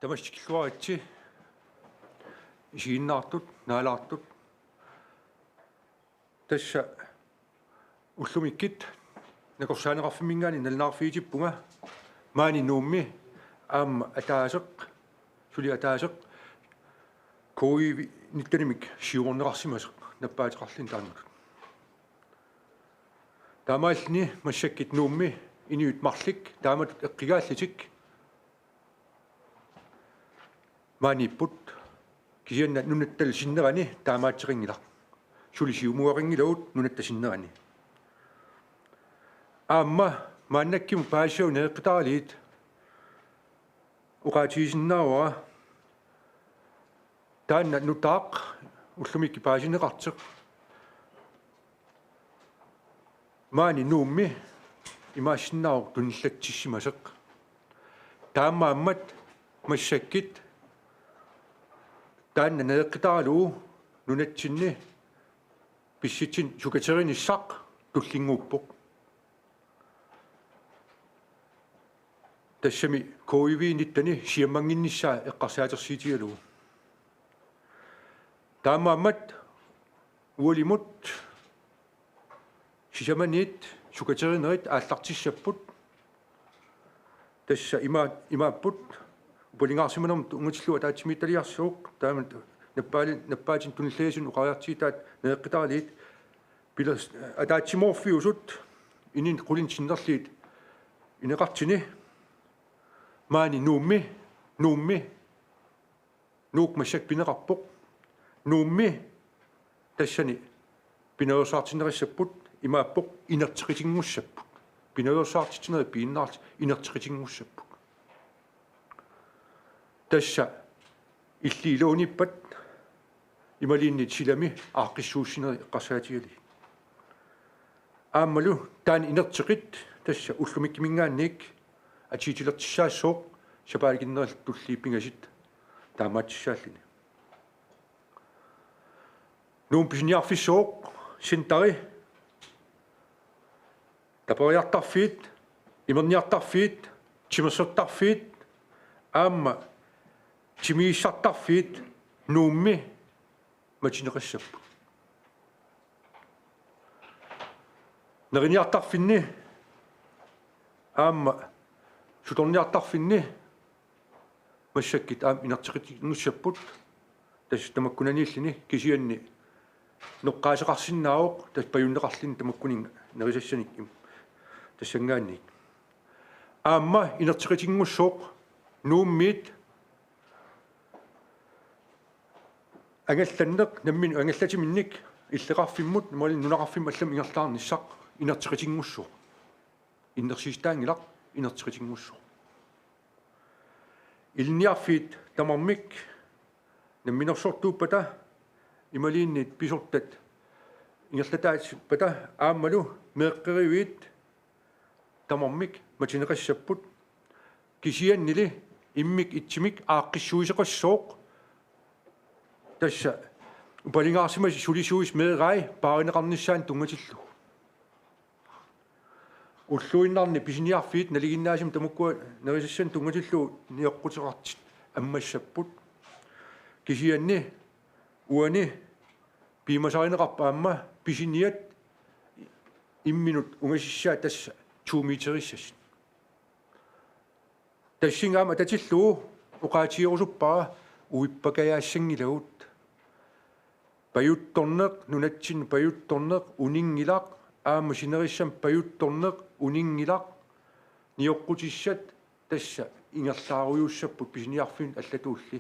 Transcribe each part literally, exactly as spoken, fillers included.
Tamassi tikilluaritsi isiginnaartut, naalaartut. Tassa ullumikkut Nakorsaaneqarfimminngaanniit nalunaarfigisippunga maani Nuummi aamma ataaseq, suli ataaseq covid nitten-imik siumoorneqarsimasoq nappaateqarluni taannutut. Taamaalluni massakkut Nuummi inuit marluk taamatut eqqugaallutik maaniipput, kisianni nunatta sinnerani taamaattoqanngilaq. Suli siumugaqanngilagut nunatta sinnerani. Aamma maannakkut paasisavut nereqqutaralugit oqaatigisinnaavara taanna nutaaq ullumikkut paasineqartoq maani Nuummi imaassinnaavoq tunillatsissimasoq. Taamaammat massakkut taanna nereqqutaralugu nunatsinni pissutsinut sukkateriinissaq tullinnguuppoq. Tassami covid nitten siammannginnissaa eqqarsaatersuutigalugu. Taamaammat ualimut sisamaniit sukkaterinerit aallartissapput. Tassa ima-, imaapput upalingaarsimanermut tunngatillugu ataatsimiititaliarsuuvoq, taama nappaali-, nappaatinut tunillugaasunut oqariartuutaat nereqqutaralugit piler-, ataatsimoorfiusut inunnut qulinik sinnerlugit ineqartuni maani Nuummi, Nuummi, Nuuk massakkut pineqarpoq. Nuummi tassani pinaveersaartinneqassapput, imaappoq inerteqqitinngussapput. Pinaveersaartitsinerit piinnarlutik inerteqqitinngussapput. Tassa illit iluaniippat imaluunniit silami aaqqissuussinerit eqqarsaatigalugit. Aammalu taanna inerteqqit tassa ullumikkuminngaanniit atuutilertussaassaaq sapaatip akunnerillu tulliit pingasut taamaattussaalluni. Nuummi pisiniarfissooq centeri, taperiartarfiit, imerniartarfiit, timersortarfiit aamma timigissartarfiit Nuummi matuneqassapput. Neriniartarfinni aamma sutorniartarfinni massakkut aamma inerteqqitinngussapput, tassa tamakkunaniilluni, kisianni noqqaaseqarsinnaavoq tassa pajunneqarluni tamakkuninnga nerisassanik im-, tassanngaanniit. Aamma inerteqqitinngussaaq Nuummiit angallanneq nammineq angallatiminnik illoqarfimmut imaluunniit nunaqarfimmut allamut ingerlaarnissaq inerteqqitinngussaaq. Innersuussutaanngilaq, inerteqqitinngussaaq. Ilinniarfiit tamarmik namminersortuuppata imaluunniit pisortat ingerlataasippata aammalu meeqqeriviit tamarmik matuneqassapput, kisiannili immikkut ittumik aaqqissuisoqassooq tassa upalingaarsimasut sulisuisa meerai paarineqarnissaannut tunngatillugu. Ulluinnarni pisiniarfiit nalinginnaasumik tamakkua nerisassanik tunngatillugu nioqquteqartut ammassapput. Kisianni uani piumasarineqarpoq aamma pisiniat imminut ungasissaat tassa to meterissasut. Tassunga aamma atatillugu oqaatigerusuppara uippakajaassanngillat. Pajuttorneq, nunatsinni pajuttorneq uninngilaq, aamma sinerissami pajuttorneq uninngilaq, nioqqutissat tassa ingerlaarujussuussapput pisiniarfinnut allatuulli.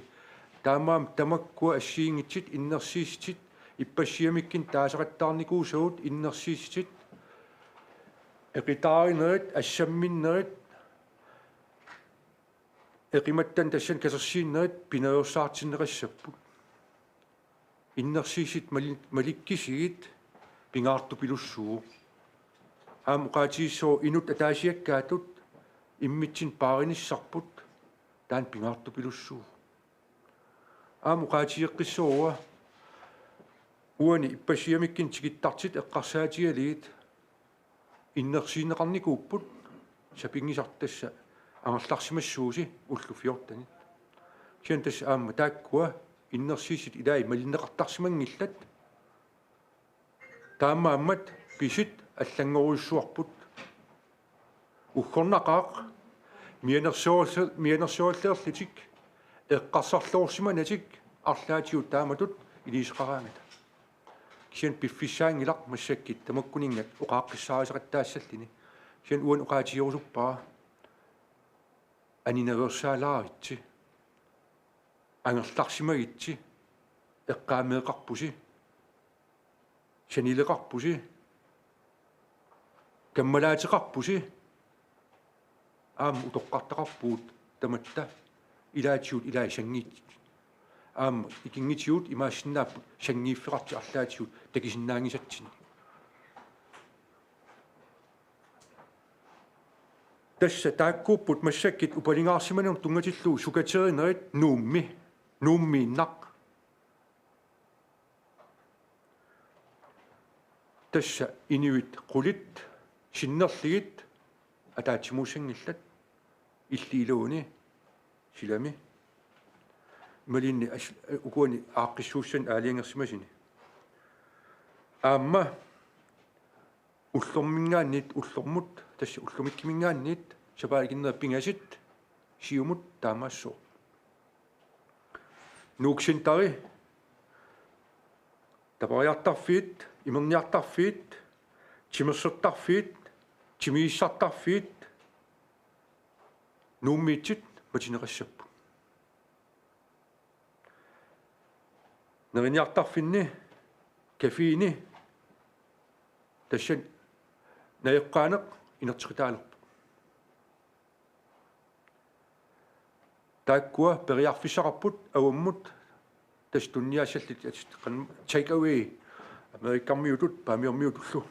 Taamaammat tamakkua assigiinngitsut innersuussutit, ippassaq ikkunni taasaqattaarnikuusagut innersuussutit, eqitaarinerit, assamminnerit, eqimattanik tassani katersuinnerit pinaveersaartinneqassapput. Innersuussutit mali-, malikkusigit pingaartupilussuuvoq. Aamma oqaatigissavarput inuk ataasiakkaatut immitsinnut paarinissarput taanna pingaartupilussuuvoq. Aamma oqaatigeqqissavara uani ippassaq ikkunni tikittartut eqqarsaatigalugit innersuunneqarnikuupput sapinngisartut tassa angerlarsimassuusi ullut fjortenit. Kisianni tassa aamma taakkua innersiissutit ilaat malinneqartarsimanngillat. Taamaammat pisit allanngorujussuarput. Uggornaqaaq mianersoorse-, mianersoorlerlutik eqqarsarluarsimanatik arlaatigut taamatut iliuuseqaraangata. Kisianni piffissaanngilaq massakkut tamakkuninnga oqaaqqissaariseqattaassalluni. Kisianni uani oqaatigerusuppara: Aninaveersaalaaritsi. Angerlarsimagitsi. Eqqaameeqarpusi. Sanileqarpusi. Kammalaateqarpusi. Aamma utoqqartaqarpugut tamatta ilaatigut ilaat sanngiit-. Aamma ikinngutigut imaassinnaapput sanngiiffeqartut arlaatigut takusinnaanngisatsinnik. Tassa taakkuupput massakkut upalingaarsimanermut tunngatillugu sukaterinerit Nuummi, Nuummiinnaq. Tassa inuit qulit sinnerlugit ataatsimuussanngillat, illit iluani, silami. Imaluunniit as-, ukuani aaqqissuussanik aalajangersimasuni. Aamma ullorminngaanniit, ullormut, tassa ullumikkuminngaanniit, sapaatip akunneri pingasut, siumut taamaassooq. Nuuk Centeri, tapariartarfiit, imerniartarfiit, timersortarfiit, timigissartarfiit, Nuummiitsut matuneqassapput. Neriniartarfinni, caféni, tassani najoqqaaneq inerteqataalerpoq. Taakkua periarfissaqarput avammut, tassa tuniniaassallutik, at-, qan-, take away, Amerikkarmiutut, Paamiormiutullu.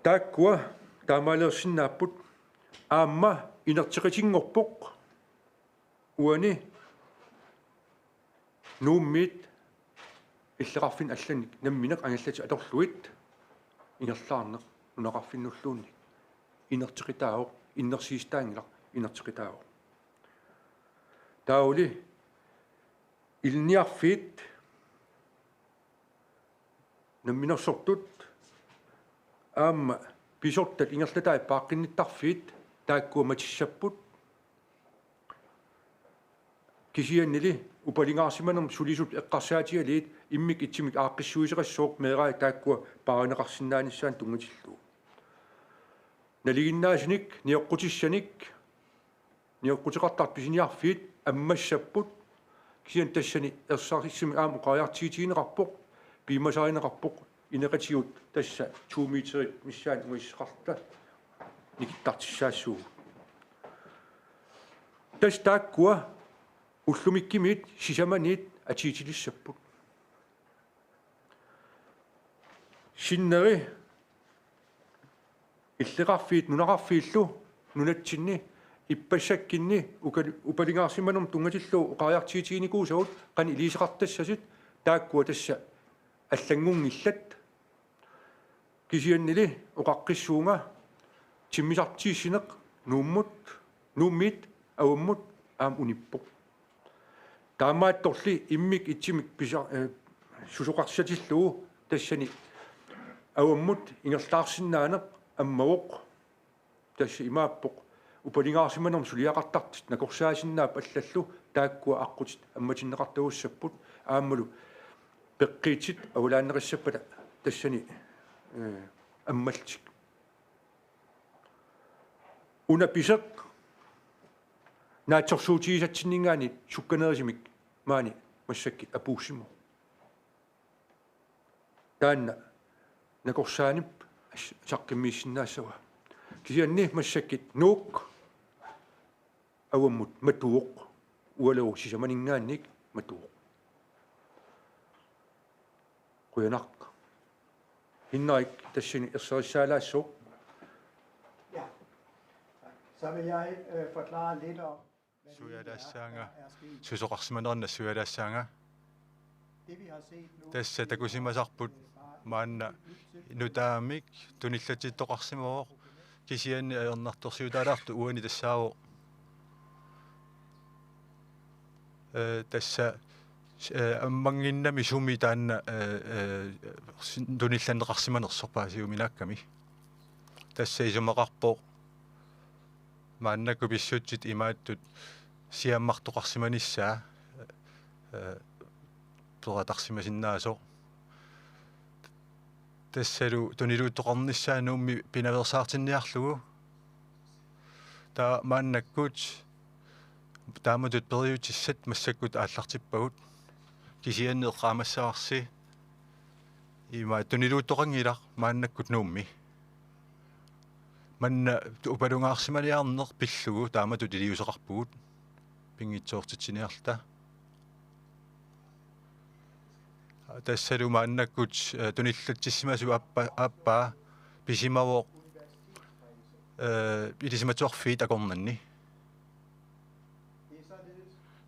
Taakkua taamaaliorsinnaapput, aamma inerteqatinngorpoq uani Nuummiit illoqarfinni allani nammineq angallatit atorlugit ingerlaarneq nunaqarfinnulluunniit. Inerteqataavoq, innersiissutaanngilaq, inerteqataavoq. Taavali ilinniarfiit, namminersortut aamma pisortat ingerlataat paaqqinnittarfiit taakkua matussapput. Kisiannili upalingaarsimanermut sulisut eqqarsaatigalugit immikkut ittumik aaqqissuisoqassooq meeraatit taakkua paarineqarsinnaanissaannut tunngatillugu. Nalinginnaasunik nioqqutissanik nioqquteqartartut pisiniarfiit ammassapput, kisianni tassani ersarissumik aamma oqariartuutigineqarpoq, piumasarineqarpoq, ineqatigut tassa to meterit missaanni ungassaqarluta nikittartussaassaagut. Tassa taakkua ullumikkumiit sisamaniit atuutilissapput. Sinneri illoqarfiit nunaqarfiillu nunatsinni ippassakkunni uka-, upalingaarsimanermut tunngatillugu oqariartuutiginikuusagut qanoq iliuuseqartassasut, taakkua tassa allanngunngillat. Kisiannili oqaqqissuunga timmisartuussineq Nuummut, Nuummiit avammut aamma unippoq. Taamaattorli immikkut ittumik pisa-, eh, susoqarsatillugu tassani avammut ingerlaarsinnaaneq ammavoq. Tassa imaappoq: upalingaarsimanermut suliaqartartut nakorsaasinnaapput allallu, taakkua aqqutit ammatinneqartagussapput aammalu peqqiitsut avalaanneqassappata tassani, eh, ammallutik. Una pisoq naatsorsuutigisatsinninngaanniit sukkanerusumik maani massakkut apuussimavoq. Taanna nakorsaanip as-, saqqummiussinnaassavaa. Kisianni massakkut Nuuk avammut matuvoq, uagut sisamaninngaanniit matuvoq. Qujanaq. Hinnarik tassani ersarissaalaassaaq. Ja. Så vil jeg, øh, forklare lidt om, hvad det egentlig er, der er sket. Susoqarsimanerani sujaalaassaanga. Det, vi har set nu, tassa takusimasarput maanna nutaamik tunillatsittoqarsimavoq, kisianni ajornartorsiutaalaartoq uani tassaavoq Eh, tassa, eh, ammannginnami sumi taanna, eh, eh, sin-, tunillanneqarsimanersoq paasiuminaakkami. Tassa isumaqarpoq maannakkut pissutsit imaattut siammartoqarsimanissaa, eh, peqatarsimasinnaasut. Tassalu tuniluuttoqarnissaa Nuummi pinaveersaartinniarlugu. Taava maannakkut taamatut periutissat massakkut aallartippagut. Kisianni eqqaamassavarsi ima tuniluuttoqanngilaq maannakkut Nuummi. Manna upalungaarsimaniarneq pillugu taamatut iliuuseqarpugut pinngitsoortitsiniarluta. Tassalu maannakkut, eh, tunillatsissimasut aappa-, aappaa pisimavoq, eh, ilisimatusarfiit akornanni.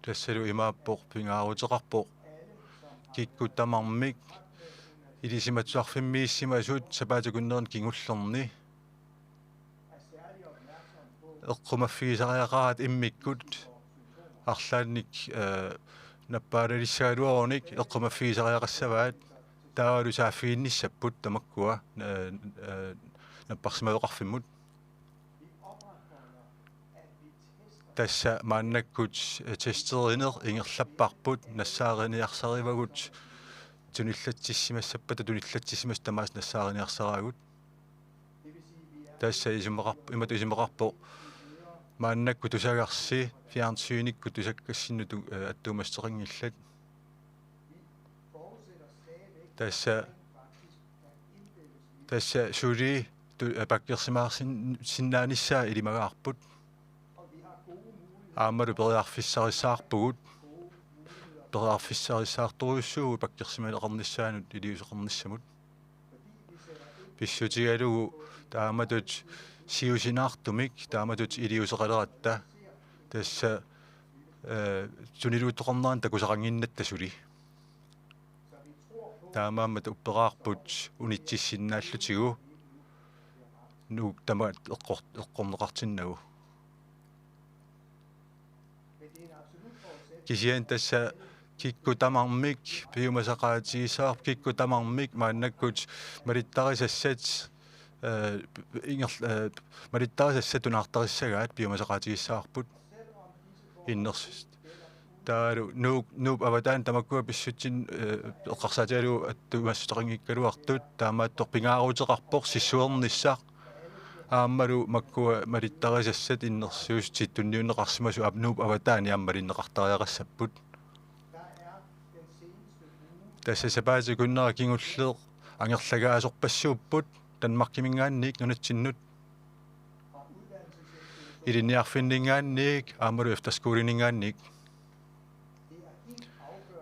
Tassalu imaappoq pingaaruteqarpoq kikkut tamarmik ilisimatusarfimmiissimasut sapaatip akunnerini kingullerni eqqumaffigisariaqaraat immikkut arlaannik, eh, nappaalalissagaluarunik eqqumaffigisariaqassavaat, taavalu saaffiginnissapput tamakkua, eh, eh, napparsimaveqarfimmut. Tassa maannakkut, eh, testerineq ingerlapparput, nassaariniarsarivagut, tunillatsissimassappata tunillatsissimasut tamaasa nassaariniarsaraagut. Tassa isumaqarp-, imatut isumaqarpoq maannakkut tusagarsi fjernsynikkut tusakkassinnut tu-, eh, attuumassuteqanngillat. Tassa, tassa suli tu-, eh, pakkersimaarsin-, sinnaanissaa ilimagaarput. Aammalu periarfissarissaarpugut. Periarfissarissaartorujussuuvugut pakkersimaneqarnissaanut iliuuseqarnissamut. Pissutigalugu taamatut siusinaartumik taamatut iliuuseqaleratta tassa, eh, tuniluuttoqarnerani takusaqannginnatta suli. Taamaammat upperaarput unitsissinnaallugu Nuuk tamaat eqqor-, eqqorneqartinnagu. Kisianni tassa kikkut tamarmik piumasaqaatigissavarput, kikkut tamarmik maannakkut malittarisassat, eh, inger-, eh, malittarisassat tunaartarissagaat piumasaqaatigissavarput. Inners-, taavalu Nuuk, Nuup avataani tamakkua pissutsit, eh, eqqarsaatigalugu attuumassuteqanngikkaluartut, taamaattoq pingaaruteqarpoq sissuernissaq. Aammalu makkua malittarisassat innersuussutit tunniunneqarsimasut aamma Nuup avataani aamma malinneqartariaqassapput. Tassa sapaatip akunnera kingulleq angerlagaasorpassuupput Danmarkiminngaanniit nunatsinnut. Ilinniarfinninngaanniit aammalu efterskoleninngaanniit.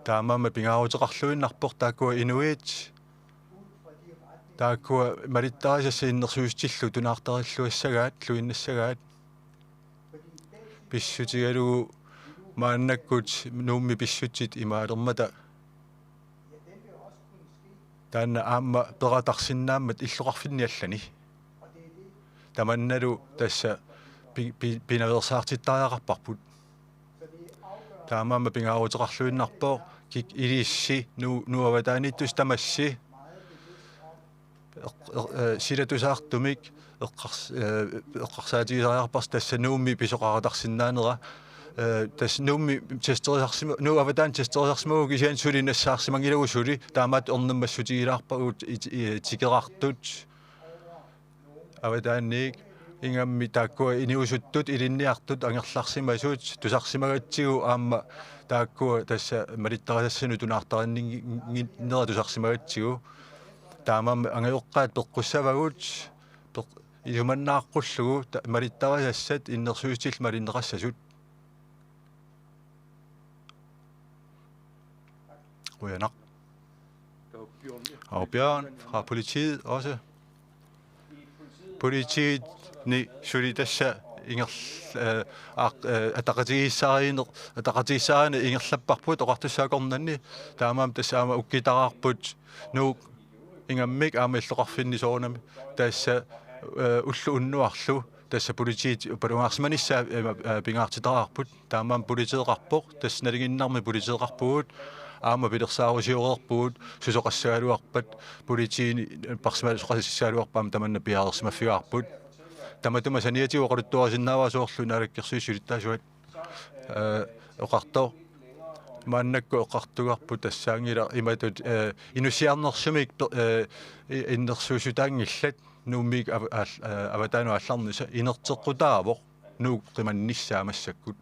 Taamaammat pingaaruteqarluinnarpoq taakkua inuit, taakkua malittarisassat innersuussutillu tunaartarilluassagaat, -luinnassagaat. Pissutigalugu maannakkut Nuummi pissutsit imaalermata taanna aamma peqatarsinnaammat illoqarfinni allani. Tamannalu tassa pi-, pi-, pinaveersaartittariaqarparput. Taamaammat pingaaruteqarluinnarpoq kik-, ilissi Nuu-, Nuup avataaniittussat tamassi eq-, eq-, eh, silatusaartumik eqqars-, eh, eqqarsaatigisariaqarparsi tassa Nuummi pisoqaratarsinnaanera. Eh, tassa Nuummi testerisarsimavugut, Nuup avataani testerisarsimavugut kisianni suli nassaarsimanngilagut suli, taamaattoq ernumassutigilaarpagut it-, eh, tikerartut. Avataaniit ingammik taakkua inuusuttut ilinniartut angerlarsimasut tusarsimagatsigu aamma taakkua tassa malittarisassanut tunaartarinninnera tusarsimagatsigu. Taamaammat angajoqqaat peqqussavagut peq-, isumannaaqqullugu ta-, malittarisassat innersuussutillu malinneqassasut. Qujanaq. Aubjørn fra politiet også. Politiini suli tassa inger-, eh, aq-, eh, ataqatigiissaarineq, ataqatigiissaarineq ingerlapparput oqartussaakornanni, taamaammat tassa aamma ukkitaraarput Nuuk ingammik aamma illoqarfinni soorunami tassa, eh, ulloq unnuarlu Tassa politiit upalungaarsimanissaa, eh, eh, pingaartitaqarput, taamaammat politeeqarpoq, tassa nalinginnarmi politeeqarpugut, aamma pilersaarusioreerpugut, susoqassagaluarpat, politiini napparsimasoqassagaluarpat aamma tamanna piareersimaffigaarput. Tamatuma saniatigut oqaluttuarisinnaavara soorlu Naalakkersuisut siulittaasuat, eh, oqartoq. Maannakkut oqartugarput tassaanngilaq imatut, eh, inussiarnersumik pe-, eh, i-, innersuussutaanngillat Nuummiit av-, aal-, eh, avataanut aallarnissaq inerteqqutaavoq Nuuk qimannissaa massakkut.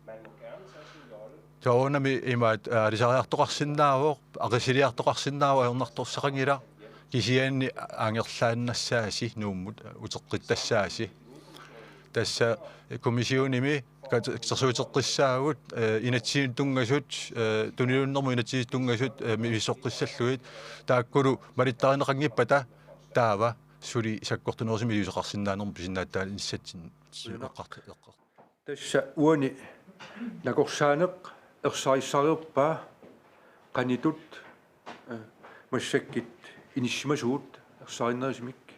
Soorunami imaat, eh, aalisariartoqarsinnaavoq, aqisiliartoqarsinnaavoq, ajornartorsaqanngilaq, kisianni angerlaannassaasi Nuummut, eh, uteqqittassaasi. Tassa, eh, kommissionimi kat-, katersuuteqqissaagut, eh, inatsisinut tunngasut, eh, tuniluunnermut inatsisissatut tunngasut, eh, misissoqqissallugit, taakkulu malittarineqanngippata taava suli sakkortunerusumik iliuuseqarsinnaanermut pisinnaatitaanissatsinnut. Qujanaq. Eqqart-, eqqart-. Tassa uani nakorsaaneq ersarissareerpaa qanitut, eh, massakkut inissimasugut ersarinnerusumik.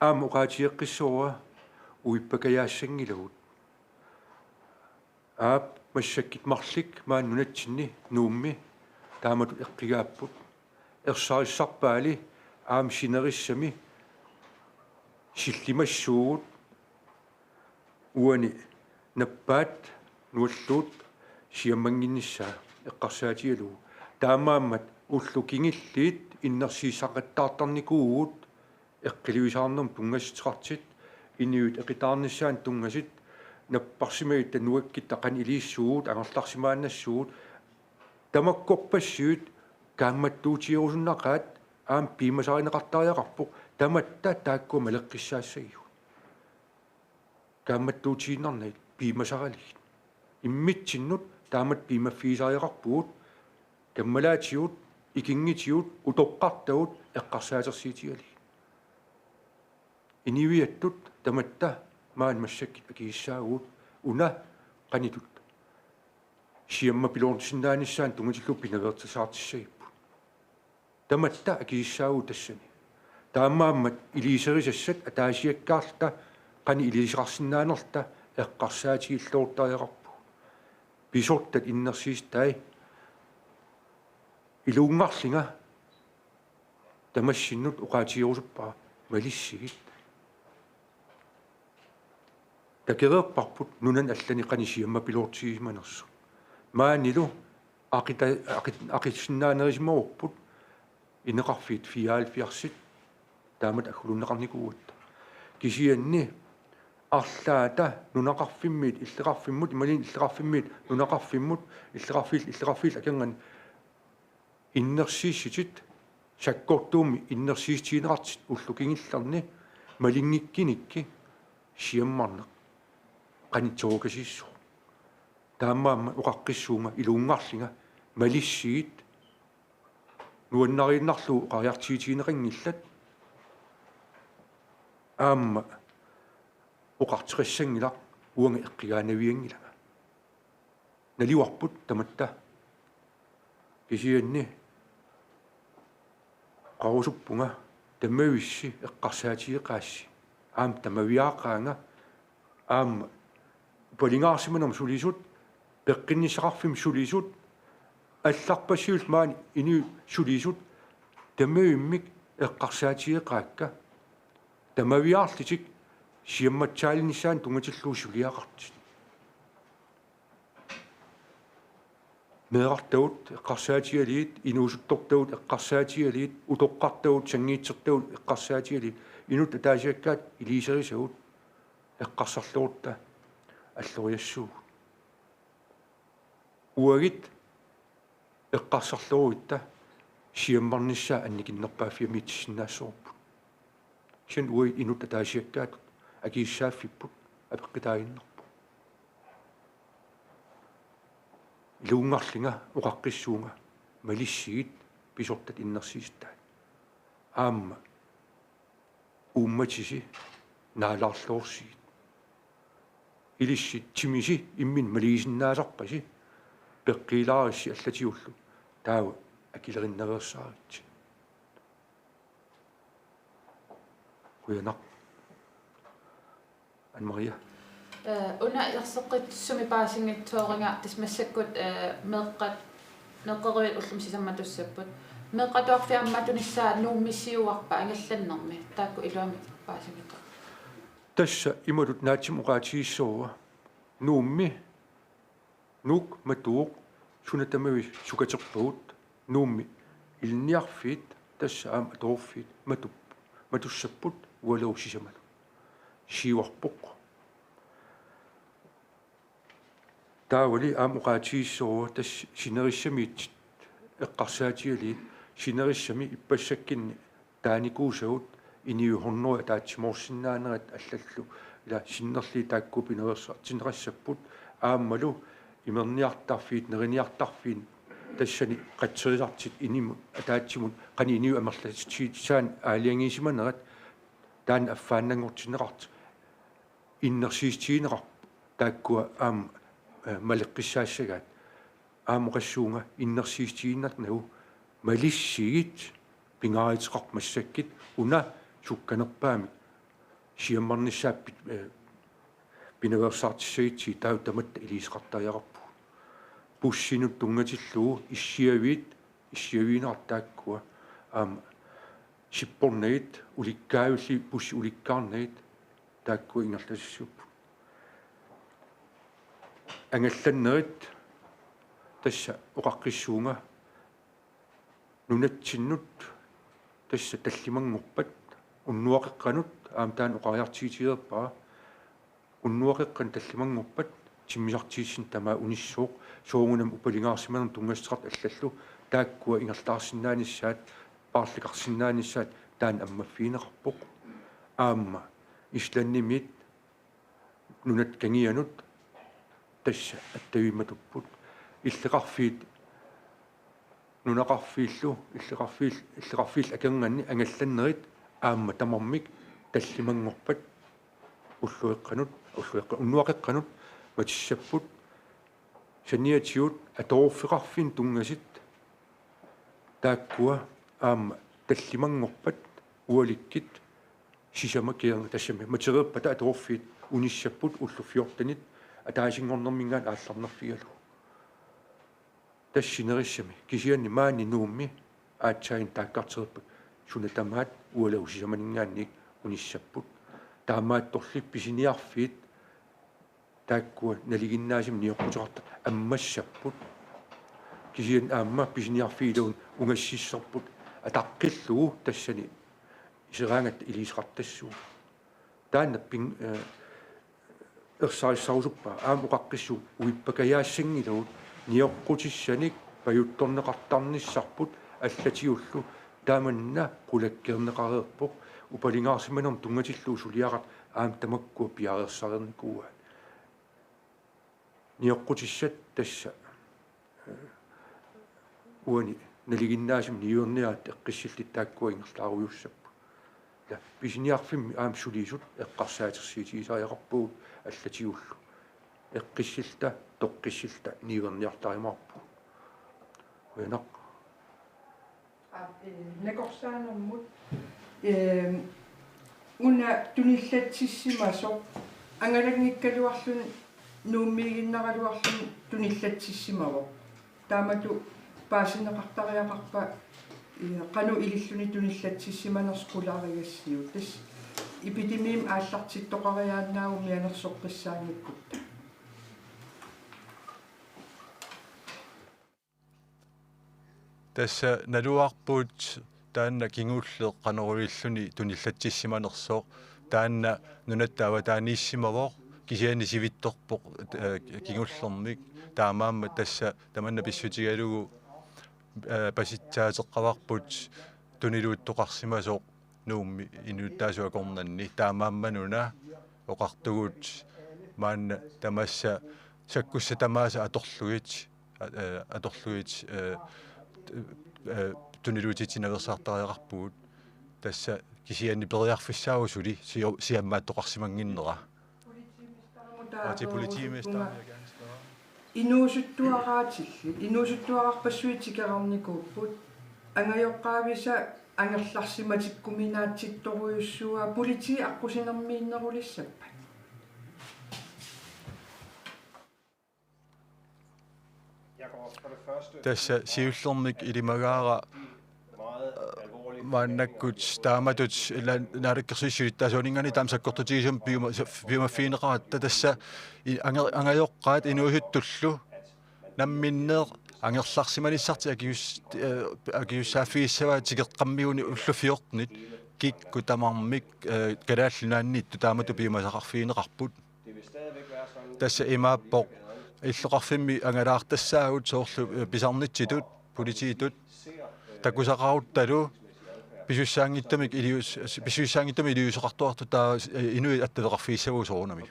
Aamma oqaatigeqqissaanga uippakajaassanngillat. Aap, massakkut marluk maani nunatsinni Nuummi taamatut eqqugaapput. Ersarissarpaali aamma sinerissami sillimassuugut uani nappaat nualluut siammannginnissaa eqqarsaatigalugu. Taamaammat ullut kingulliit innersuussaqattaartarnikuuvugut eqqiluisaarnermut tunngassuteqartut, inuit eqitaarnissaannut tunngasut, napparsimagitta nuakkitta qanoq iliussuugut, angerlarsimaannassuugut, tamakkorpassuit kaammattuutigerusunnaqaat aamma piumasarineqartariaqarpoq, tamatta taakkua maleqqissaassagigut. Kaammattuutiinnarnagit piumasaralugit. Immitsinnut taamatut piumaffigisariaqarpugut, kammalaatigut, ikinngutigut, utoqqartagut eqqarsaatersuutigalugit. Inuiattut tamatta maani massakkut akisussaavugut una qanitut siammapiloortissinnaanissaanut tunngatillugu pinaveersaartissagipput. Tamatta akisussaavugut tassani. Taamaammat iliuuserisassat ataasiakkaarluta qanoq iliuuseqarsinnaanerluta eqqarsaatigilluartariaqarpugut. Pisortat innersuussutai, iluunngarlunga tamassinnut oqaatigerusuppara: malissigit. Takoreerparput nunani allani qanoq siammapiloortigisimanersut. Maanilu aqita-, aqit-, aqissinnaanerusimavarput ineqarfiit fireoghalvfjerdsit taamatut agguluunneqarnikuugatta. Kisianni arlaata nunaqarfimmiit illoqarfimmut, imaluunniit illoqarfimmiit nunaqarfimmut, illoqarfiit, illoqarfiit akornanni innersuussutit sakkortuumik innersuussutigineqartut ullup kingullerni malunngikkunikku siammarneq qanittuukasiissut. Taamaammat oqaqqissuunga iluunngarlunga: malissigit. Nuannariinnarlugu oqariartuutigineqanngillat. Aamma oqartoqassanngilaq uanga eqqugaanavianngilanga. Naluarput tamatta. Kisianni oqarusuppunga: tamavissi eqqarsaatigeqaassi. Aamma tamaviaaqaanga, aamma upalungaarsimanermut sulisut, peqqinnissaqarfimmut sulisut, allarpassuillu maani inuit sulisut, tamavimmik eqqarsaatigeqaakka. Tamaviaarlutik siammatsaalinnissaannut tunngatillugu suliaqartut. Meerartagut eqqarsaatigalugit, inuusuttortagut eqqarsaatigalugit, utoqqartagut, sanngiitsortagut eqqarsaatigalugit, inuttut ataasiakkaat iliuuserisagut eqqarsarluarutta alloriassuugut. Uagut eqqarsarluarutta siammarnissaa annikinnerpaaffia mitissinnaassavarput. Kisianni uagut inuttut ataasiakkaatut akisussaaffipput, apeqqutaaginnarpoq. Iluunngarlunga oqaqqissuunga: malissigit, pisortat innersuussutai. Aamma uummatisi naalaarluarsigit. Ilissi timisi imminut maligisinnaasarpasi, peqqiilaarissi allatigullu, taava akilerinnaveersaaritsi. Qujanaq. Anne Maria. Una erseqqissumik paasinngitsooriga tassa massakkut meeqqat meeqqeriviit ullumi sisammatussapput. Meeqqat atuarfiit aamma atunissaa Nuummi siuarpa angallannermi taakku iluamik paasinngitsoorput. Tassa imatut naatsimik oqaatigissaanga Nuummi Nuuk matuuq suna tamaviat sukaterpagut Nuummi ilinniarfiit tassa aamma atuarfiit matup matussapput ualerup sisamanut. Siuarpoq. Taavali aamma oqaatigissaanga tassa sinerissamiit eqqarsaatigalugit sinerissami ippassakkinni taanikuusagut inuit hundrede ataatsimoorsinnaanerat allallu ila sinnerlugit taakku pinaveersaartinneqassapput aammalu imerniartarfiit neriniartarfiit tassani qatserisartut inimut ataatsimut qanoq inuit amerlatigisassaannik aalajangiisimanerat taanna affaannanngortinneqartoq innersuussutigineqarpoq taakkua aamma maleqqissaassagaat aamma oqassuunga innersuussutigiinnarnagu malissigit pingaaruteqarpoq massakkut una sukkanerpaamik siammarnissaat pinaveersaartissagutsigit taava tamatta iliuuseqartariaqarpugut. Bussinut tunngatillugu issiaviit issiaviinerat taakkua aamma sippornagit ulikkaavillugit bussit ulikkaarnagit taakkua ingerlasussapput. Angallannerit tassa oqaqqissuunga nunatsinnut tassa tallimanngorpat unnuaqeqqanut aamma taanna oqariartuutigereerpara unnuaqeqqanut tallimanngorpat timmisartuussineq tamaat unissooq soorunami upalingaarsimanermut tunngassuteqartut allallu taakkua ingerlaarsinnaanissaat paarlakarsinnaanissaat taanna ammaffigineqarpoq aamma Islandimiit nunat kangianut tassa attavimmatupput illeqarfiit nunaqarfiillu illeqarfiil illeqarfiillu akornanni angallannerit aamma tamarmik tallimanngorpat ullueqqanut ullueqqa unnuaqeqqanut matussapput saniatigut atuarfeqarfinnut tunngasut taakkua aamma tallimanngorpat ualikkut sisamat kianga tassami matureerpata atuarfiit unissapput ullut fjortenit ataasinngornerminngaanniit aallarnerfigalugu. Tassa sinerissami kisianni maani Nuummi aatsaannguaq taakkarterput suna tamaat ualerup sisamaninngaanniit unissapput. Taamaattorli pisiniarfiit taakkua nalinginnaasumik nioqquteqartut ammassapput. Kisianni aamma pisiniarfiit ilaat ungassissorput ataqqillugu tassani iseraangatta iliuuseqartassuugut. Taanna pin ersarissarusuppara aamma oqaqqissuunga uippakajaassanngillat nioqqutissanik pajuttorneqartarnissarput allatigullu tamanna qulakkeerneqareerpoq upalingaarsimanermut tunngatillugu suliaqartut aamma tamakkua piareersarnikuuaat. Nioqqutissat tassa uani nalinginnaasumik niuerniaratta eqqissillutik taakkua ingerlaarujussuussapput. Ila pisiniarfimmi aamma sulisut eqqarsaatersuutigisariaqarpugut allatigullu. Eqqissilluta toqqissilluta niuerniartarumaarpugut. Qujanaq. Nakorsaanermut una tunillatsissimasoq angalanngikkaluarluni Nuummiiginnaraluarluni tunillatsissimavoq. Taamatut paasineqartariaqarpa qanoq ililluni tunillatsissimanersoq qularigassiuk? Tassa epidemiimi aallartittoqariaannaagu mianersoqqissaanngikkutta. Tassa naluarput taanna kingulleq qanoq ililluni tunillatsissimanersoq taanna nunatta avataaniissimavoq kisianni sivitsorpoq kingullermik taamaammat tassa tamanna pissutigalugu pasitsaateqqavarput tuniluuttoqarsimasoq Nuummi inuttaasut akornanni taamaammat una oqartugut maanna tamassa sakkussat tamaasa atorlugit atorlugit tuniluutitsinaveersaartariaqarpugut tassa kisianni periarfissaavoq suli siammaattoqarsimannginnera. Aati politiimesteri. Inuusuttuaraatillit inuusuttuararpassuit tikerarnikuupput angajoqqaavisa angerlarsimatikkuminaatsittorujussuuaa politiit aqqusinermiinnerulissappat. Tassa siullermik ilimagaara, øh, maannakkut taamatut ila-, naalakkersuisut siulittaasuaninngaanniit taama sakkortutigisumik piuma-, sa-, piumaffigineqaratta tassa i-, ange-, angajoqqaat inuusuttullu namminneq angerlarsimanissartik akius-, øh, akisussaaffigissavat tikeqqammiguni ullut fjortenit kikkut tamarmik, øh, Kalaallit Nunaanniittut taamatut piumasaqarfigineqarput. Tassa imaappoq illoqarfimmi angalaartassaagut soorlu, øh, pisarnitsitut, politiitut, takusaqaruttalu pisussaanngitsumik ilius-, pisussaanngitsumik iliuuseqartuartut taava, øh, inuit attaveqarfigissavagut soorunami. Øhm,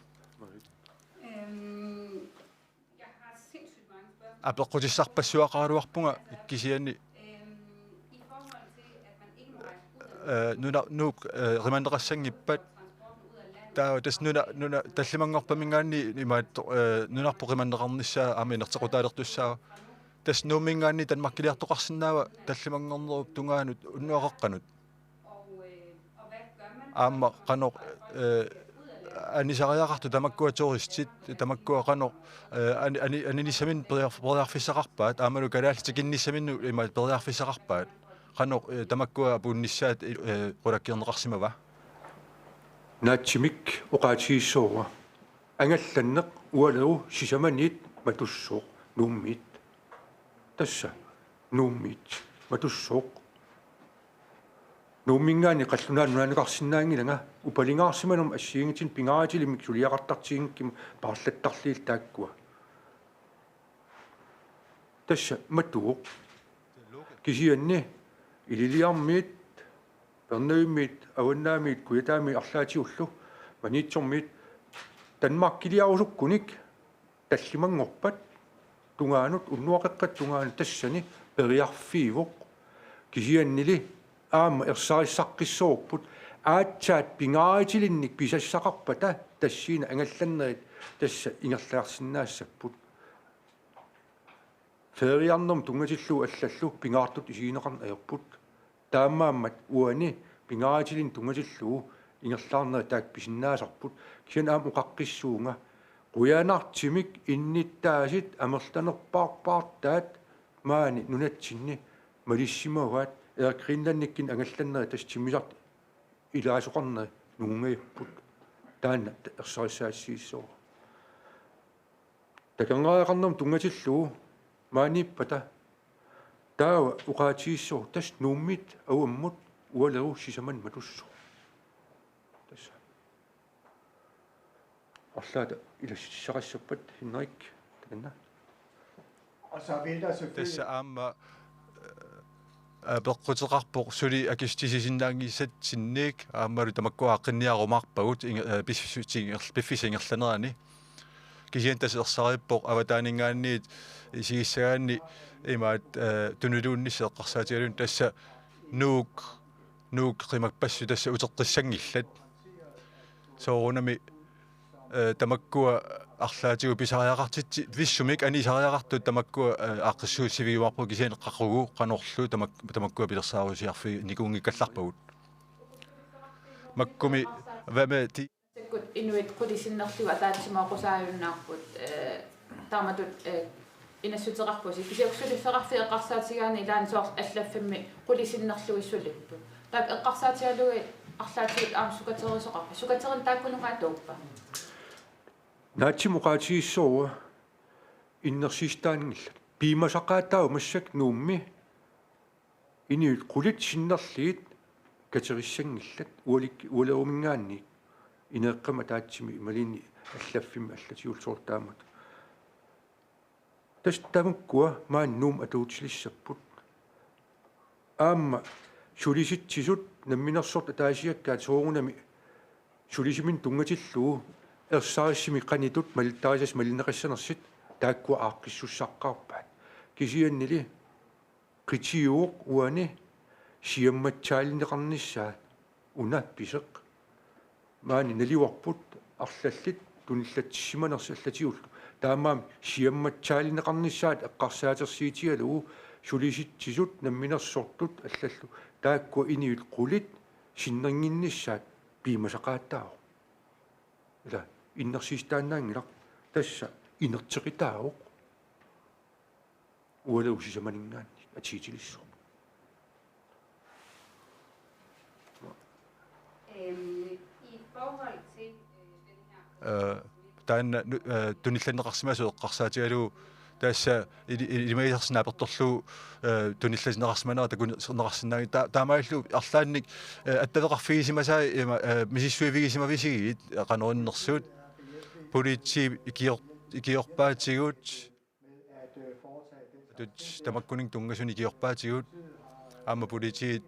jeg har sindssygt mange spørgsmål. Apeqqutissarpassuaqaraluarpunga kisianni, øh, nuna-, Nuuk, øh, qimanneqassanngippat. Taava tassa nuna-, nuna-, tallimanngorpaminngaanniit imaattoq, øh, nunarput qimanneqarnissaa aamma inerteqqutaalertussaavoq. Tassa Nuumminngaanniit Danmarkiliartoqarsinnaava tallimanngornerup tungaanut unnuaqeqqanut. Aamma qanoq, øh, anisariaqartut tamakkua turistit, tamakkua qanoq, øh, ani-, ani-, aninissaminnik periar-, periarfissaqarpaat, aammalu kalaallit tikinnissaminnut imaattoq periarfissaqarpaat. Qanoq, øh, tamakkua apuunnissaat, øh, qulakkeerneqarsimava? Naatsimik oqaatigissavarput. Angallanneq ualeru sisamaniit matussooq Nuummiit. Tassa Nuummiit matussooq. Nuumminngaanniit qallunaanut nunaanneqarsinnaanngilanga upalingaarsimanermut assigiinngitsunik pingaartilimmik suliaqartartiginngikkunik paarlattarlugit taakkua. Tassa matuvoq. Kisianni Ilulissarmiit, Pernavimmiit, Avannaamiit, Kujataamiit arlaatigullu Maniitsormiit Danmarkiliarusukkunik tallimanngorpat tungaanut, unnuaqeqqata tungaanut tassani periarfiuvoq. Kisiannili aamma ersarissaqqissavarput aatsaat pingaartilimmik pisassaqarpata tassani angallannerit tassa ingerlaarsinnaassapput. Feriarnermut tunngatillugu allallu pingaartutut isigineqarneq ajorput. Taamaammat uani pingaartilimmik tunngatillugu ingerlaarnerit taakku pisinnaasarput. Kisianni aamma oqaqqissuunga, qujanartumik innuttaasut amerlanerpaarpaartaat maani nunatsinni malissimavaat, Air Greenlandikkut angallannerit tassa timmisartut ilaasoqarnerit nungungajapput. Taanna ersarissaassagissavara. Takornariaqarnermut tunngatillugu maaniippata taava oqaatigissavarput tassa Nuummiit avammut ualeru sisamaniit matussooq. Tassa. Arlaata ilassutissaqassappat Henrik, takanna. Og så vil der selvfølgelig... Tassa aamma, øh, apeqquteqarpoq suli akissutissisinnaanngisatsinnik aammalu tamakkua aaqqinniarumaarpagut inge-, øh, piffissutsingerl-, piffissap ingerlanerani. Kisianni tassa ersarippoq avataaninngaanniit isigissagaanni imaattoq, øh, tunuliunnissaq eqqarsaatigalugu tassa Nuuk, Nuuk qimappassuk tassa uteqqissanngillat. Soorunami, øh, tamakkua arlaatigut pisariaqartitsi-, pissumik anisariaqartut tamakkua, øh, aaqqissuussivigiumaarpagut kisianni qaqugu qanorlu tamak-, tamakkua pilersaarusiarfiginikuunngikkallarpagut. Makkumi, hvad med de... Massakkut inuit qulit sinnerlugit ataatsimoortussaajunnaarput, øh, taamatut, øh, inassuteqarpusi. Kisianni suliffeqarfiit eqqarsaatigaanni ilaanni soorlu allaffimmi qulit sinnerlugit sulipput. Taakku eqqarsaatigalugit arlaatigut aamma sukaterisoqarpa? Sukaterineq taakkununnga atuuppa? Naatsimik oqaatigissavara innersiissutanngillat. Piumasaqaataavoq massakkut Nuummi inuit qulit sinnerlugit katerissanngillat ualik-, ualeruminngaanniit. Ineeqqami ataatsimi imaluunniit allaffimmi allatigullu soorlu taamatut. Tassa tamakkua maani Nuummut atuutilissapput. Aamma sulisitsisut namminersortut ataasiakkaat soorunami sulisiminnut tunngatillugu ersarissumik qanitut malittarisassat malinneqassanersut taakkua aaqqissussaqqaarpaat. Kisiannili qitiuvoq uani siammatsaalineqarnissaat una pisoq. Maani nalivarput arlallit tunillatsissimanersut allatigullu. Taamaammat siammatsaalineqarnissaat eqqarsaatersuutigalugu sulisitsisut namminersortut allallu taakkua inuit qulit sinnernginnissaat piumasaqaataavoq. Ila innersiissutaannaanngilaq, tassa inertequtaavoq. Uagut sisamaninngaanniit artiklissuugut. Øhm, I forhold til øh, den her... Øh, taanna tunillanneqarsimasoq eqqarsaatigalugu tassa ilimagisarsi naapertorlugu tunillatinneqarsimanera takuneqarsinnaanngitsoq taamaalillugu arlaannik attaveqarfigisimasai ima misissuivigisimavisigiit qanoq innersut politiit ikior ikiorpaatigut tut tamakkuninnga tunngasunik ikiorpaatigut aamma politiit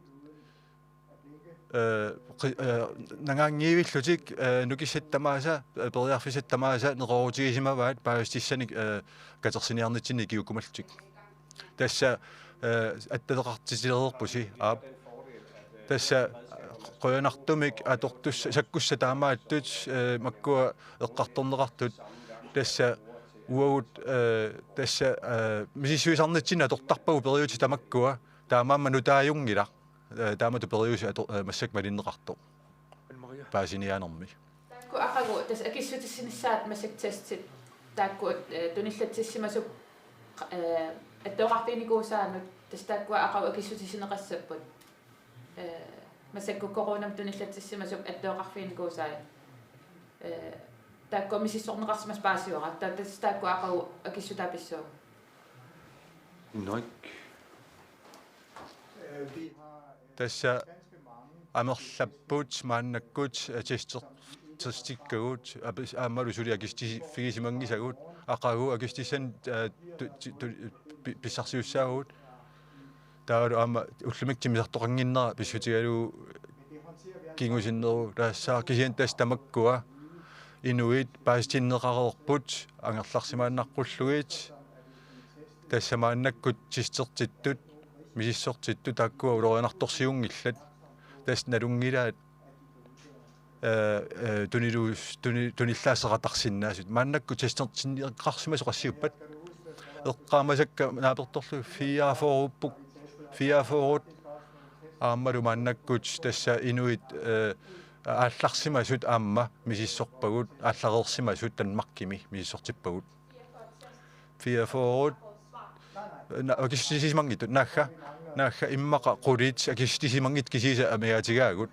nagaanngivillutik nukissat tamaasa periarfissat tamaasa neqeroorutigisimavaat paasissutissanik katersiniarnitsinni ikiukkumallutik. Tassa attaveqartitilereerpusi aap. Tassa qujanartumik atortussat sakkussat taamaattut makkua eqqartorneqartut tassa uagut tassa misissuisarnitsinni atortarpagut periuseq tamakkua taamaammat nutaajunngilaq. Taamatut periuseq massakkut malinneqartoq paasiniaanermi. Taakku aqagu tassa akissutissinissaat massakkut testit taakku tunillatsissimasup attaveqarfiginikuusaanut tassa taakkua aqagu akissutissineqassapput. Massakkut coronamik tunillatsissimasup attaveqarfiginikuusai taakkua misissorneqarsimasut paasivaat taava tassa taakkua aqagu akissutaapissuugut. Inrik. Tassa amerlapput maannakkut tester testikkagut aammalu suli akisutissifigisimanngisagut aqagu akisutissat pissarsiussaagut. Taavalu aamma ullumikkut timmisartoqannginnera pissutigalugu kingusinnerulersaaq kisianni tassa tamakkua inuit paasitinneqareerput angerlarsimaannaqqullugit. Tassa maannakkut testertittut misissortittut taakkua ulorianartorsiunngillat. Tassa nalunngilaat tuniluus tunillaaseqatarsinnaasut maannakkut testertinneqarsimasut qassiuppat? Eqqaamasakka naapertorlugu fireogfyrre fireogfyrre aammalu maannakkut tassa inuit aallarsimasut aamma misissorpagut aallareersimasut Danmarkimi misissortippagut. Fireogfyrre akissutissisimanngitsut naagga naagga immaqa qulit akissutissisimanngitsut kisiisa amigaatigaagut.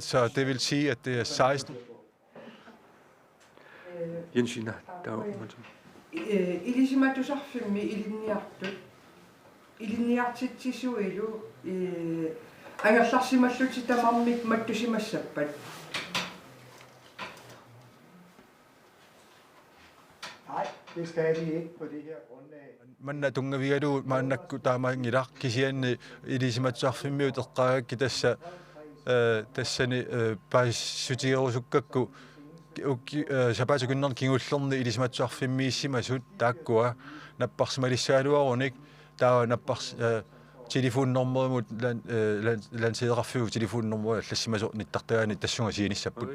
Så det vil sige, at det er seksten. Jensina, der er... Ilisimatusarfimmi ilinniartut ilinniartitsisuilu angerlarsimallutik tamarmik mattusimassappat? Nej, det skal de ikke på det her grundlag. Manna tunngavigalugu maannakkut taamaanngilaq kisianni Ilisimatusarfimmiut eqqaagakkit tassa tassani paasissutigerusukkakku sapaatip akunnerni kingullerni Ilisimatusarfimmiissimasut taakkua napparsimalissagaluarunik taava nappars telefonnormerimut lanseeqarfiup telefonnormeri allassimasoq nittartagaani tassunga siunissapput.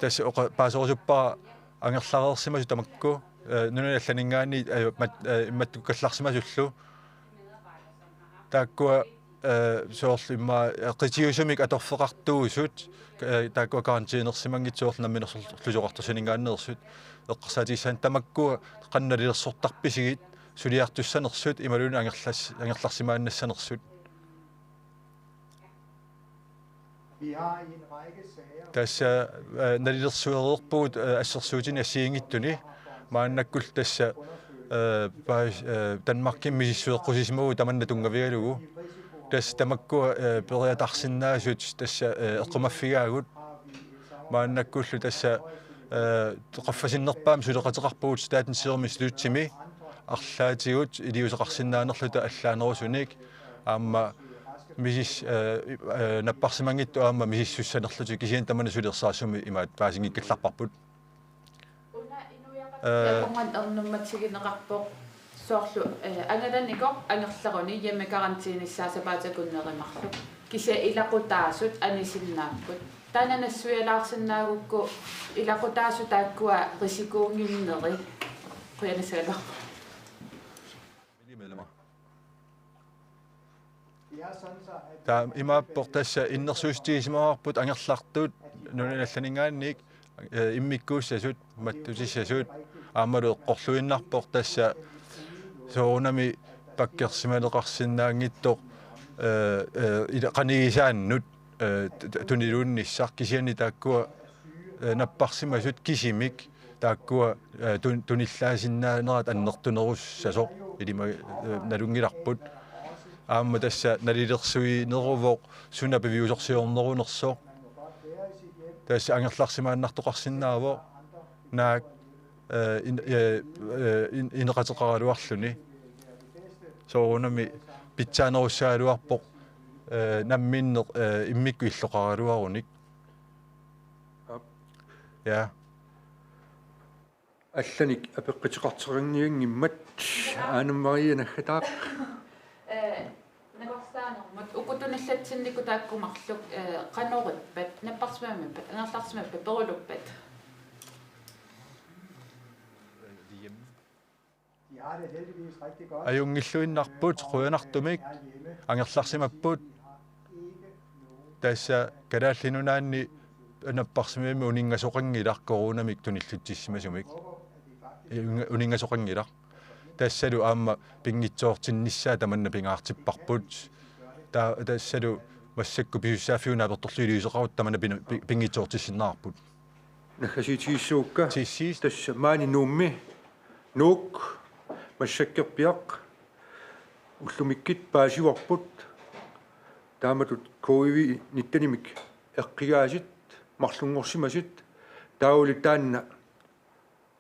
Tassa oqa paaserusuppara angerlareersimasut tamakku nunani allaninngaanniit immattukkallarsimasullu taakkua soorlu immaqa qitiusumik atorfeqartuusut taakkua karantænersimanngitsut soorlu Namminersorlutik Oqartussaninngaanneersut eqqarsaatigissaanni tamakkua qanoq nalilersortarpisigit suliartussanersut imaluunniit angerlas angerlarsimaannassanersut. Tassa nalilersuereerpugut assersuutini assigiinngitsuni maannakkullu tassa Danmarkimi misissueqqusisimavugut tamanna tunngavigalugu. Tassa tamakkua periarfissarsinnaasut tassa eqqumaffigaagut maannakkullu tassa qaffasinnerpaamik suleqateqarpugut Statens Serum Institutsimi arlaatigut iliuuseqarsinnaanerluta allaanerusunik aamma misis napparsimanngitsut aamma misissussanerlutik kisianni tamanna suli ersarissummi imaat paasinngikkallarparput. Una inuiaqatigiit ernummatigineqarpoq soorlu angalanikoq angerlaruni hjemmekarantænissaa sapaatip akunnerup marluk. Kisianni ilaqutaasut anisinnaapput. Taanna nassuialaarsinnaagukku ilaqutaasut taakkua risikoornginneri qujanassaagaluarpara. Taava imaappoq tassa innersuussutigisimagaluarput angerlartut nunani allaninngaanniit Eh, immikkuussasut, mattutissasut, aammalu eqqorluinnarpoq tassa soorunami pakkersimaleqarsinnaanngitsoq, eh, eh, ila-, qanigisaannut, eh, t-, t-, tuniluinnissaq kisianni taakkua, eh, napparsimasut kisimik taakkua, eh, tun-, tunillaasinnaanerat annertunerussasoq ilima-, eh, nalunngilarput. Aamma tassa nalilersuineruvoq suna piviusorsiornerunersoq. Tassa angerlarsimaannartoqarsinnaavoq naak, eh, in-, eh, eh, in-, ineqateqaraluarluni. Soorunami pitsaanerussagaluarpoq, eh, namminneq, eh, immikkut illoqaraluarunik. Aap. Ja. Allanik apeqquteqarteqanngimmat Anna Marie naggataaq. Eh, nakorsaanermut uku tunillatsinnikut taakku marluk, eh, qanorippat, napparsimamappat, angerlarsimappat, peruluppat? Ajunngilluinnarput, qujanartumik, angerlarsimapput. Tassa Kalaallit Nunaanni napparsimavimmi uninngasoqanngilaq coronamik tunillutsissimasumik. Uninga-, uninngasoqanngilaq. Tassalu aamma pinngitsoortinnissaa tamanna pingaartipparput. Ta-, tassalu massakkut pisussaaffiup naapertorluinnaq iliuuseqarutta tamanna pin-, pi-, pinngitsoortissinnaavarput. Naggasiitigissagukka. Tiissiis. Tassa maani Nuummi Nuuk massakkorpiaq ullumikkut paasivarput. Taamatut covid nittenimik eqqigaasut marlunngorsimasut, taavalu taanna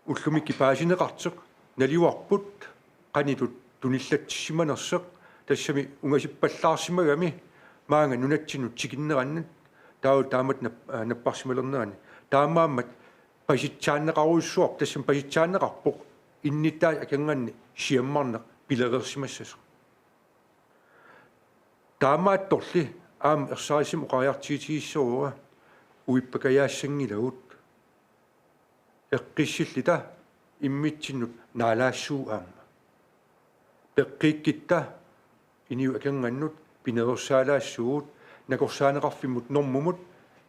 ullumikkut paasineqartoq nalivarput qanoq tunillatsissimanersoq, tassami ungasippallaarsimagami maanga nunatsinnut tikinnerannut taavalu taamatut nap-, aa, napparsimalernerani. Taamaammat pasitsaanneqarujussuarpoq, tassami pasitsaanneqarpoq innuttaasut akornanni siammarneq pilereersimassasoq. Taamaattorli aamma ersarissumik oqariartuutigissavarput uippakajaassanngillat. Eqqissilluta immitsinnut naalaassuugut aamma. Peqqikkutta inuit akornannut pinereersaalaassuugut, nakorsaaneqarfimmut normumut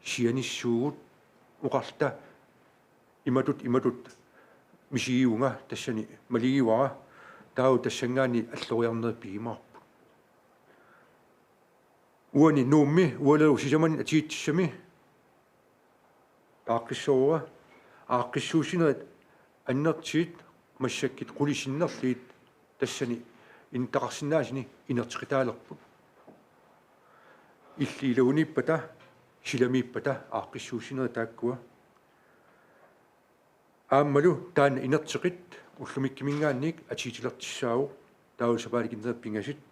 sianissuugut, oqarluta imatut imatut misigivunga, tassani maligivara, taava tassanngaanniit alloriarnerit pigimaarput. Uani Nuummi ualerup sisamani atuutissami aaqqissuussavara, aaqqissuussinerit annertuut massakkut qulit sinnerlugit tassani inuttaqarsinnaasuni inerteqataalerput. Illit ilaguniippata, silamiippata aaqqissuussinerit taakkua. Aammalu taanna inerteqat ullumikkumiingaanniit atuutilertussaavoq, taavalu sapaatip akunneri pingasut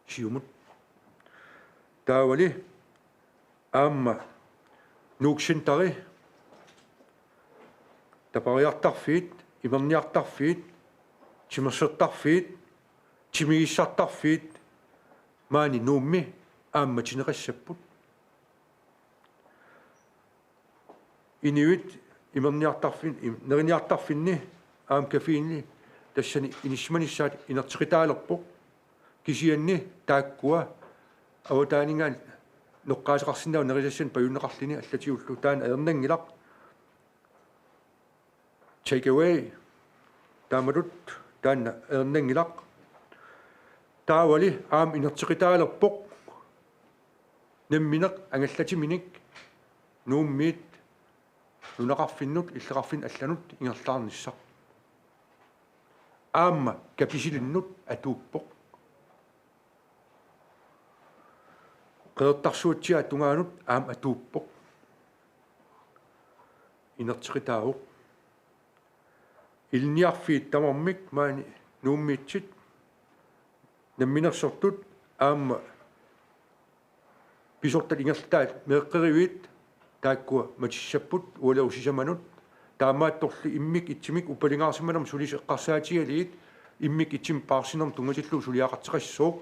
siumut. Taavali aamma Nuuk Centeri, tapariartarfiit, imerniartarfiit, timersortarfiit, timigissartarfiit maani Nuummi aamma tunineqassapput. Inuit imerniartarfin-, im-, neriniartarfinni aamma caféinni tassani inissisimanissaat inerteqataalerpoq. Kisianni taakkua avataaninngaanniit noqqaasoqarsinnaavoq nerisassanik pajunneqarluni, allatigullu taanna ajornanngilaq. Take away taamatut taanna ajornanngilaq. Taavali aamma inerteqataalerpoq nammineq angallatiminik Nuummiit nunaqarfinnut illoqarfinnut allanut ingerlaarnissaq. Aamma Kapisilunnut atuuppoq. Qeqertarsuatsiaat tungaanut aamma atuuppoq. Inerteqataavoq. Ilinniarfiit tamarmik maani Nuummiitsut namminersortut aamma pisortat ingerlataat meeqqeriviit taakkua matussapput ualerup sisamanut. Taamaattorli immikkut ittumik uppalingaarsimanermut sulisut eqqarsaatigalugit immikkut ittumik paarsinermut tunngatillugu suliaqartoqassaaq.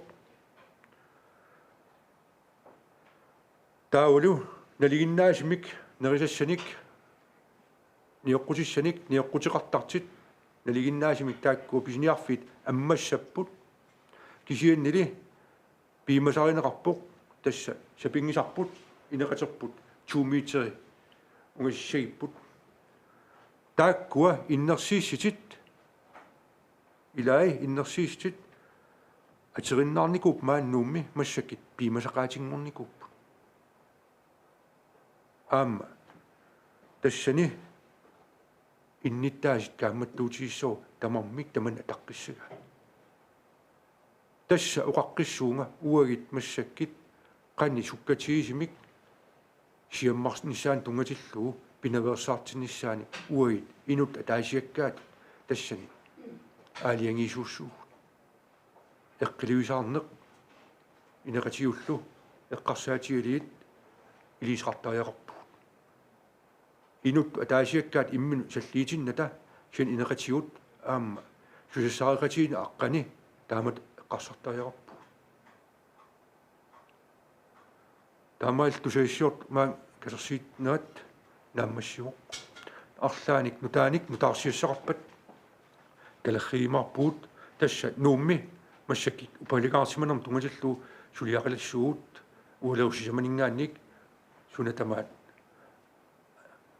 Taavalu nalinginnaasumik nerisassanik, nioqqutissanik, nioqquteqartartut nalinginnaasumik taakkua pisiniarfiit ammassapput. Kisiannili piumasarineqarpoq, tassa sapinngisarput, ineqaterput to meteri ungasissagipput. Taakkua innersiissitit, ilai innersiissitit ateriinnaarnikuupput maani Nuummi, massakkut piumasaqaatinngornikuupput. Aamma tassani innuttaasut kaammattuutigissagu tamarmik tamanna ataqqissagaat. Tassa oqaqqissuunga uagut massakkut qanoq sukkatigisumik siammarnissaanut tunngatillugu pinaveersaartinnissaanut uagut inuttut ataasiakkaat tassani aalajangiisuussuugut. Eqqiluisaarneq ineqatigullu eqqarsaatigalugit iliuuseqartariaqarpugut. Inuttut ataasiakkaat imminnut salliutinnata, kisianni ineqatigut aamma susassaqaqatigiinneq aqqani taamatut eqqarsartariaqarpugut. Taamaalilluta tusagassiortut maani katersuutiginerat naammassivoq. Arlaannik nutaanik nutaarsiassaqarpat kalerriiumaarpugut, tassa Nuummi massakkut upalungaarsimanermut tunngatillugu suliaqalassuugut, uagut sisamaninngaanniit suna tamaat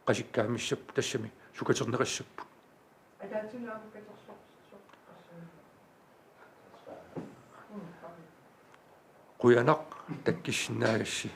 qasukkaammissapput, tassami sukaterneqassapput. Ataatsimoorluni katersorsorpassuit. Qujanaq takkisinnaagassi.